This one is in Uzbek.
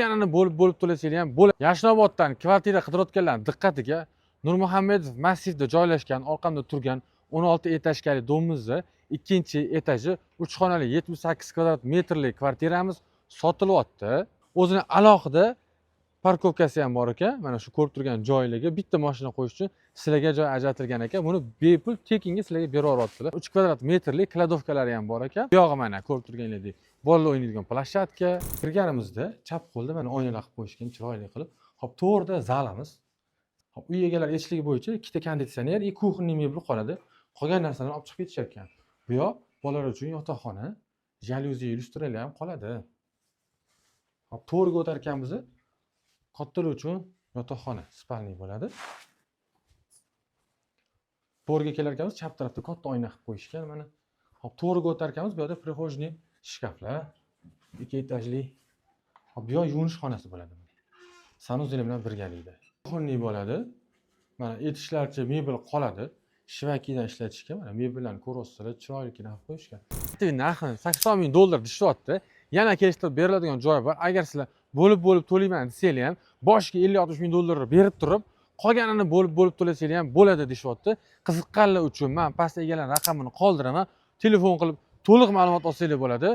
Qolganini bo'lib bo'lib to'lasanglar ham bo'ladi. Yashnoboddan kvartira qidirayotganlarning diqqatiga, Nurmuhammedov massivda joylashgan, orqamda turgan 16 этажка li дом imizni ikkinchi etaji, 3 xonali, 78 kvadrat metrli kvartiramiz sotilyapti. O'zini alohida парковка si ham bor ekan. Mana shu ko'rib turgan joylarga bitta mashina qo'yish uchun sizlarga joy ajratilgan ekan. Buni bepul, tekinga sizlarga berib yuboryaptilar. 3 kvadrat metrli кладовка lari ham bor ekan. Bu yog'i, mana, ko'rib turganingizdek, bolalar o'ynaydigan площадка. Kirganimizda chap qo'lda mana oynalar qilib qo'yishgan chiroyli qilib. Hop, to'g'rida zalimiz. Hop, uy egalari aytishligi bo'yicha ikkita konditsioner и кухонный mebel qoladi. Qolgan narsalarni olib chiqib ketishar ekan. Bu yoq bolalar uchun yotoqxona, jalyuzi, lyustralar ham qoladi. Hop, to'g'riga o'tar ekanmiz, kattalar uchun yotoqxona, спальный bo'ladi. To'g'riga kelar ekanmiz, chap tarafda katta oyna qilib qo'yishgan mana. Hop, to'g'riga o'tar ekanmiz, bu yoqda прихожный shkaflar, ikki etajli. Hop, bu yoq yuvinish xonasi bo'ladi. Санузел bilan birgalikda. Кухонный bo'ladi. Mana aytishlaricha, mebel qoladi. Шваки dan ishlatishga mana mebellarni ko'ryapsizlar, chiroyligini qilib qo'yishgan. Narxini 80 ming dollar deyishyapti. Yana kelishtirib beriladigan joyi bor. Agar sizlar bo'lib bo'lib to'layman desanglar ham, boshiga 50-60 ming dollar berib turib, qolganini bo'lib bo'lib to'lasanglar ham bo'ladi deyishyapti. Qiziqqanlar uchun man pastda egalar raqamini qoldiraman. Telefon qilib to'liq ma'lumot olsanglar bo'ladi.